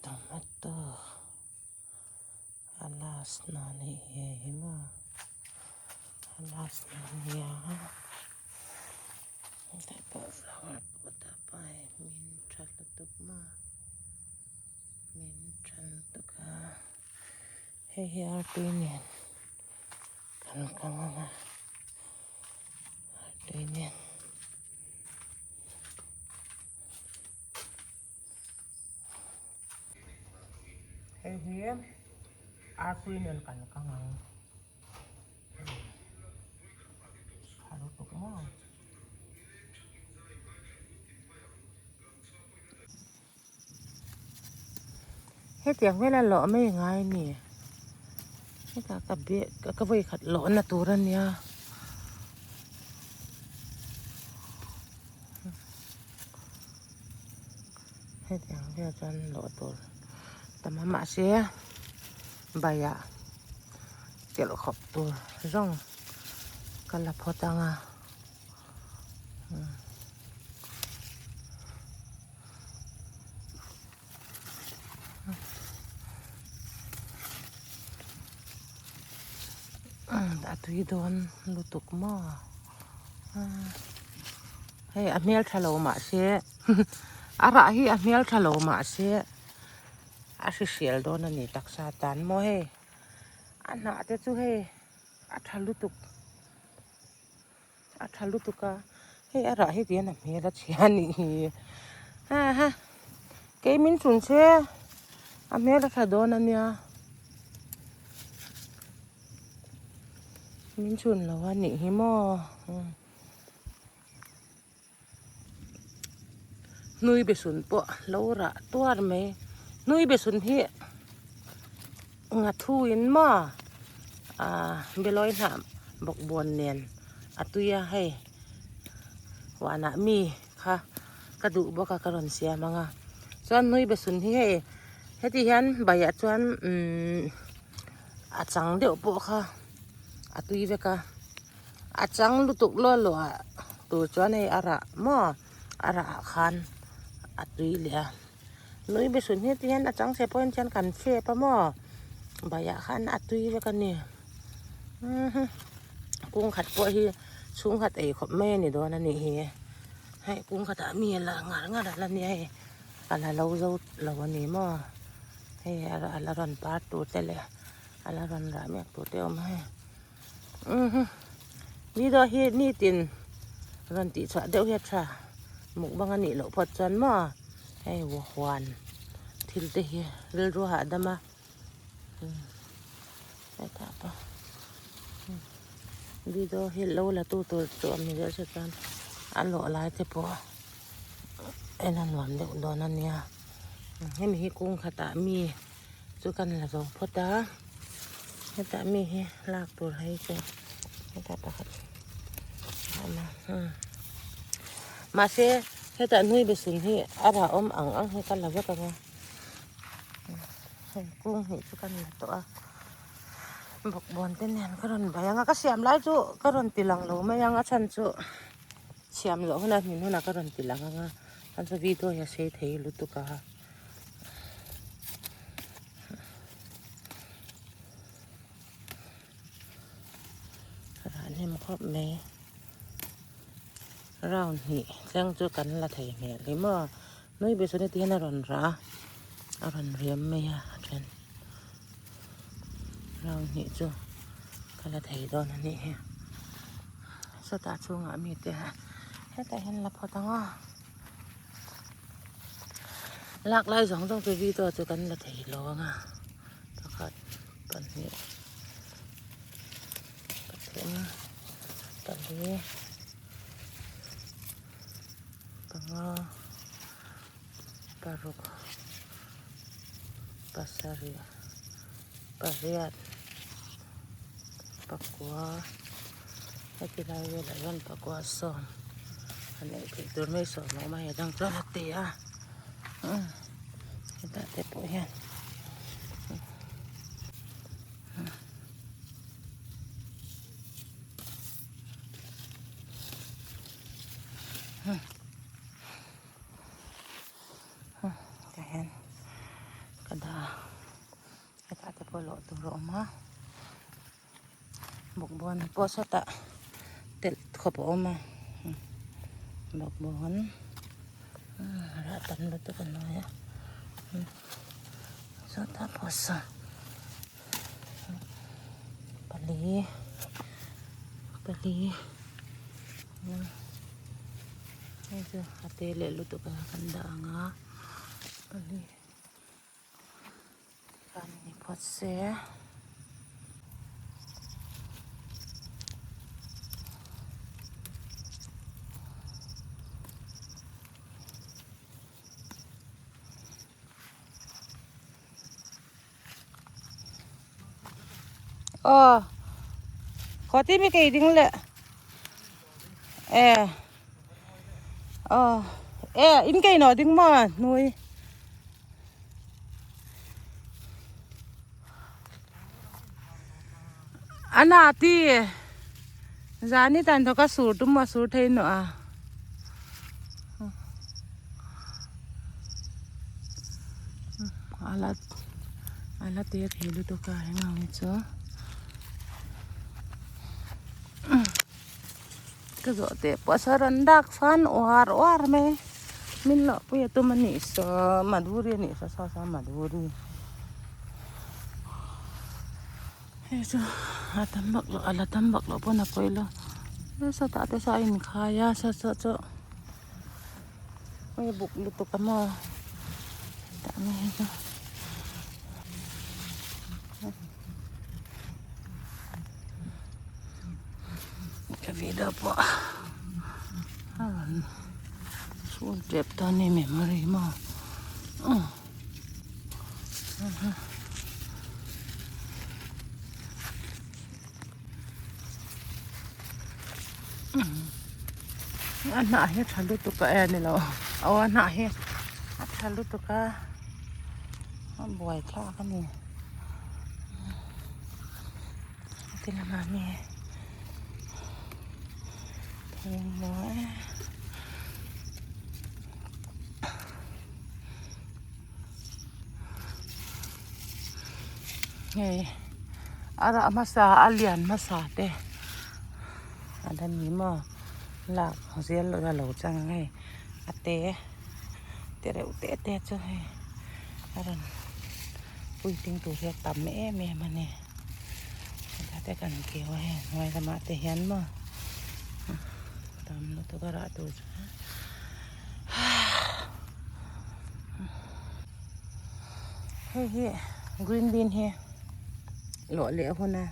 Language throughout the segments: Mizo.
Tomato a last na nih hi hei maw a last na nia hetah pawh flower pot ah pawh hei hmin tha lutuk maw hmin tha lutuk a hei hi artui nen kan kang ang a artui nen. Hei hi artui nen kan kang ang tha lutuk maw. Hetiang vela lawh mai ngai a ni hetah ka bag ka vawikhat lawhna tur a nia. Hetiang vel chuan lawh tur tam a mahse baiah kelh khawp tur zawng ka la phawt ang a a tui dawn lutuk maw. Hei a hmel tha lo mahse a rah hi a hmel tha lo mahse a hrisel dawn a ni taksa tan maw hei a hnah te chu hei a tha lutuk a tha lutuk a hei a rah hi tihian a hmel a chhia a nih hi ha kei min chhun se a hmel a tha dawn a nia. Min chhun lo a nih hi maw hnui besun pawh lo rah tuar mai hnui besun hi nga thu in maw ah belawi hnah bawkbawn nen a tui a hei huanah mi kha ka duh bawk a ka rawn siam ang a chuan hnui besun hi hei heti hian baiah chuan umm. A chang deuh pawh kha a tui vek a a chang lutuk luah luah tur chuan hei a rah maw a rah ah khan a tui leh a nui biasun hi ti hian a chang che pawhin chuan kan fep a maw baiah khan a tui vek a ni kung khat pawh hi chhung khat ei khawp mai a ni dawn a nih hi hei kung khatah mi a la ngar ngar a la nia hei a la lo zo lo a ni maw. Hei a la rawn par tur te leh a la rawn rah mek tur te a awm a hei umhum ni dawh hi nitin rawn tih chhuah deuh hi a tha mukbang a nih loh phawt chuan maw hei huan thil te hi rilru hahdam a hetah pawh video hi lo la tu tur chu a awm zel se chuan a lawh lai te pawh en a nuam deuh dawn a nia. Hemi hi kung khatah mi chu kan la zo phawt a hetah mi hi lak tur hei chu hetah pakhat a awm a mahse hetah nui besun hi a rah awm ang ang hi ka la vek ang a hei kung hnih chu kan la tawh a bawkbawn te nen ka rawn bai ang a ka siam lai chu ka rawn ti lang lo mai ang a chhan chu siam loh hunah hmin hunah ka rawn ti lang ang a. An chu video hi a sei thei lutuk a. Rah hnem khawp mai. Round hnih thleng chu kan la thei hmel hi maw. Nui be sawn heti hian a rawn rah a, a rawn riam mai a a then. Round hnih chu ka la thei dawn a nih hi. Sawtah chhungah mite hetah hian la phawt ang a lak lai zawng zawng chu video chu kan la thei lo ang a pakhat pahnih pathum pali panga paruk pasarih pariat pakua heti lai velah hian pakua sawm a neih theih tur mai sawm a awm a hei dang chuan a ti a hetah te pawh hian. Tah hian. pawh lawh tur a awm a bawkbawn pawh sawtah telh khawp a awm a bawkbawn rah tam lutuk a hnuai a sawtah pawh saw pali pali hei chu a te leh lutuk a kan dah ang a pali. Kan ni phawt se. Aw khaw ti mi kei ding le e aw e in kei nawh ding maw hnui. Ana ti zani tan thawk a sur tum a sur thei nawh a. Ala ala te thei lutuk a eng ang hi chu. Ka zawh teh pawh saw rawn dak fan uar uar mai min lawh pui a tum a nih saw madhuri a nih saw saw saw madhuri hei chu a tam vak loh a la tam vak loh pawn a pawi lo sawtah te saw a inkhai a saw saw chu hei buk lutuk a maw tah mai hi chu. Ka video pawh a rawn chhun tep ta a ni memory maw a hnah hi a tha lutuk a e ni lo aw a hnah hi a tha lutuk a a buai thlak a ni. Ti lamah mi engmaw e hei a rah hmasa a lian hmasa te a la ni maw lak zel a lo chang ang hei a te te reuh te te chu hei a rawn. Puitling tur hi a tam em em a ni hetah te kan keu a hei hnuai lamah te hian maw tam lutuk a rah tur chu hei hi green bean hi lawh leh hun a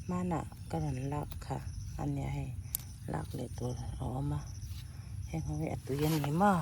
hmanah ka rawn lak kha a nia hei lak leh tur a awm a heng ho hi a tui a ni maw.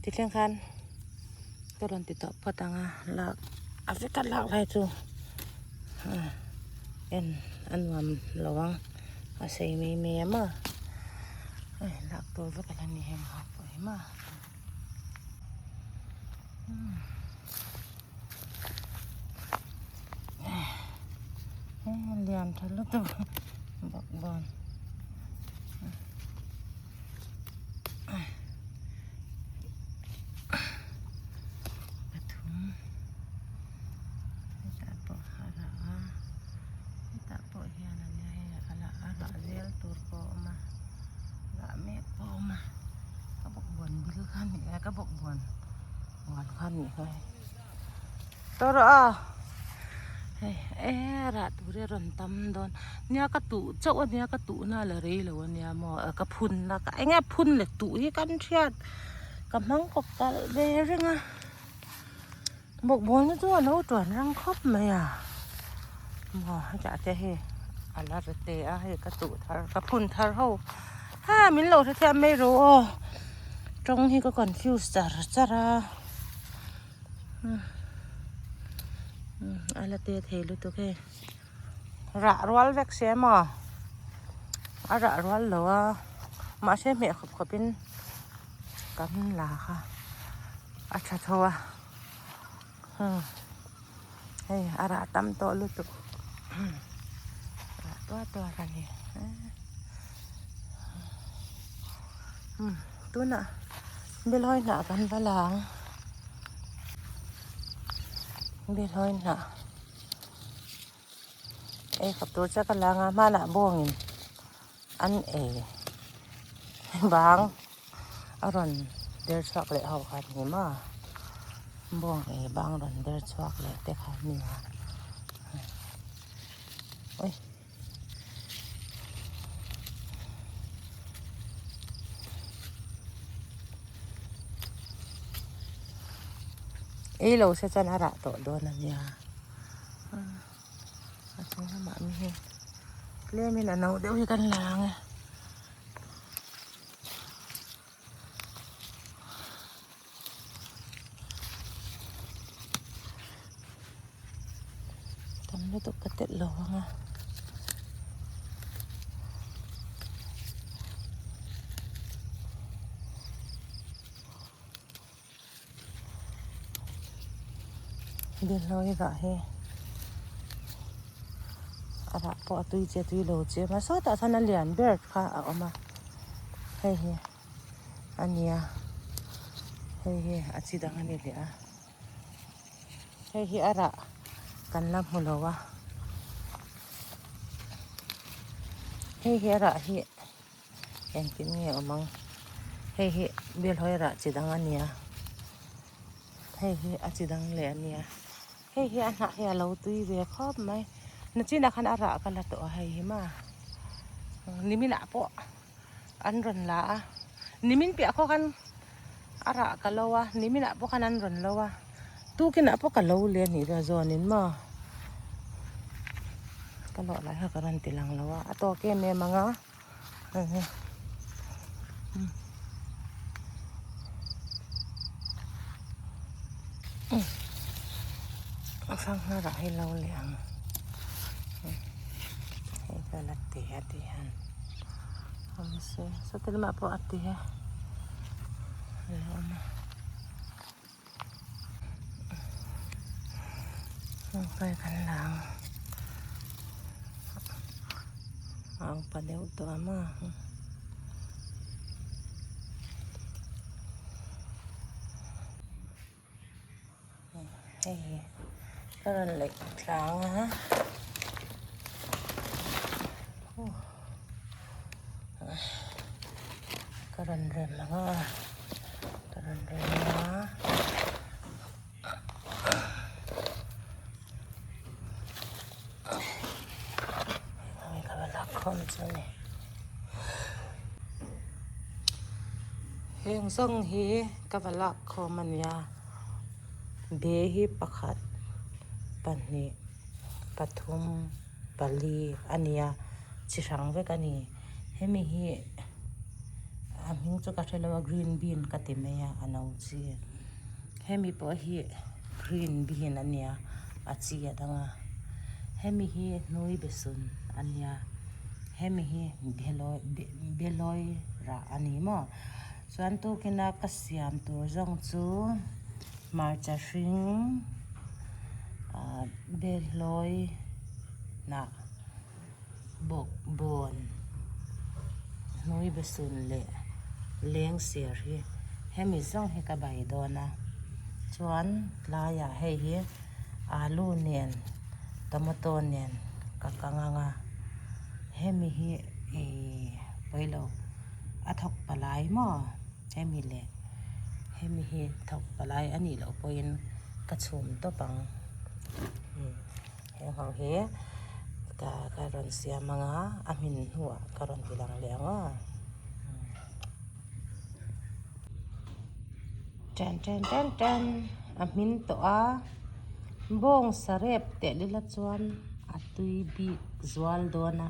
Tithleng khan ka rawn ti tawh phawt ang a lak a vek a lak lai chu en a nuam lo ang a sei mai mai a maw hei lak tur vek a la ni heng ho pawh hi maw. Lian tha lutuk bawkbawn. Pathum hetah pawh a rah a hetah pawh hian a nia hei a la a rah zel tur pawh a awm a rah mek pawh a awm a ka bawkbawn bil kha a ni a ka bawkbawn huan kha a nih kha hei tawrh a. Hei e rah tur hi a rawn tam dawn nia ka tuh chauh a nia ka tuhna a la rei lo a nia maw ka phunna ka eng nge phun leh tuh hi kan hriat ka hmang kawp kalh ve reng a bawkbawn hi chu a lo tuan rang khawp mai a maw hetah te hei a la ri te a hei ka tuh thar ka phun thar ho ha min lo hrethiam mai rawh aw tawng hi ka confuse char char a. A la te thei lutuk hei rah rual vek se maw a rah rual lo a mahse hmeh khawp khawp in kan la kha a tha tho a hei a rah tam tawh lutuk rah tuar tuar a ni tunah Belawi hnah kan va la ang Belawi hnah ei khawp tur che ka la ang a hmanah bawngin an ei bang a rawn der chhuak leh ho kha a ni maw bawng ei bang rawn der chhuak leh te kha a ni a ui. Ei lo se chuan a rah tawh dawn a nia a chung lamah mi hi tlemin a no deuh hi kan la ang e. Tam lutuk ka telh lo ang a. Bialhawi rah hi a rah pawh a tui che tui lo che a sawtah sawn a lian ber kha a awm a hei hi. A nia hei hi a chi dang a ni leh a hei hi a rah kan la hmu lo a hei hi a rah hi engtin nge awm ang hei hi bialhawi rah chi dang a nia hei hi a chi dang leh a nia hei hi a hnah hi a lo tui ve khawp mai nachinah khan a rah ka la tawh a hei hi maw niminah pawh. An rawn la a, nimin piah khaw khan a rah ka lo a, niminah pawh khan an rawn lo a, tukinah pawh ka lo leh a nih vel zawnin maw ka lawh lai kha ka rawn ti lang lo a, a tawk em em ang a a sangha rah hi lo leh ang hei ka la ti a ti hian awm se sawti lamah pawh a ti a lo awm a hei kan la ang a upa deuh tawh a maw. Hei ka rawn leih tlang a ka rawn rem ang a ka rawn rem a hei ka va lakkhawm chu a ni. Heng zawng hi ka va lak khawm a nia be hi pakhat pahnih pathum pali a nia chi hrang vek a ni hemi hi a hming chu ka hre lo a green bean ka ti mai a a no chi hemi pawh hi green bean a nia a chi a dang a hemi hi hnui besun a nia. Hemi hi Belawi rah a ni maw? Chuan tukina ka siam tur zawng chu hmarcha hring ah Belawi hnah bawk bawn hnui besun leh leng ser hi hemi zawng hi ka bai dawn a chuan tlaiah hei hi alu nen tomato nen ka kang ang a hemi hi ihh pawilo a thawk palai maw hemi leh hemi hi thawk palai a nih loh pawhin ka chhum tawp ang. Heng ho hi ka ka rawn siam ang a, a hmin hnuah ka rawn ti lang leh ang aw. Tan tan tan tan a hmin tawh a, bawng sarep teh lila chuan a tui bik zual dawn a,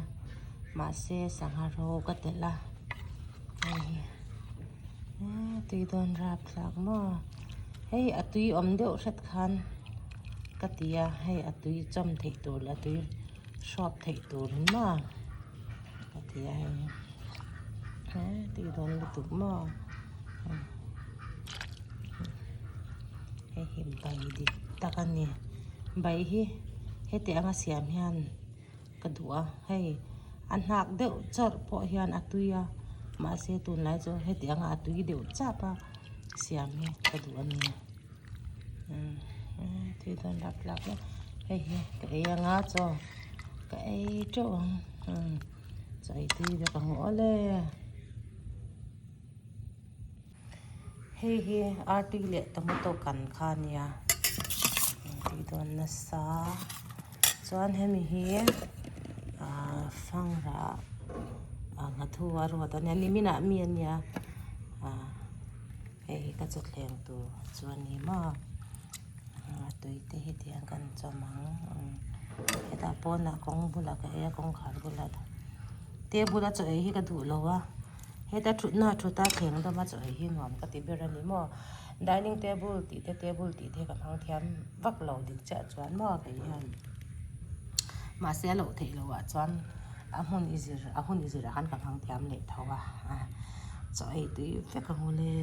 mahse sangha ro ka telh a hei hi tui dawn rap thlak maw hei a tui awm deuh hret khan ka ti a hei a tui chawm theih tur leh a tui hrawp theih tur in maw ka ti a hei he tui dawn lutuk maw hei hi bai dik tak a ni bai hi heti anga siam hian ka duh a hei a hnak deuh chawrh pawh hian a tui a mahse tunlai chu heti anga a tui deuh chap a siam hi ka duh a ni tui dawn lap lap a hei hi ka ei anga chaw ka ei teuh ang chaw ei tui vek ang aw le hei hi artui leh tomato kan kha a nia tui dawn nasa chuan hemi hi ah fangra ah nghathu a ruat a nia niminah mi a nia ah hei hi ka chawthleng tur chu a ni maw a tui te hi tiang kan chawm ang hetah pawnah kawng bulah ka ei a kawngkhar bulah table a chaw ei hi ka duh lo a heta thutna thut a thleng dawm a chaw ei hi nuam ka ti ber a ni maw dining table tih te table tih te ka hmang thiam vak lo dik chiah chuan maw kei hian mahse a loh theih loh ah chuan a hmun i zir a hun i zir ah khan ka hmang thiam leh tho a chaw ei tui vek ang ule.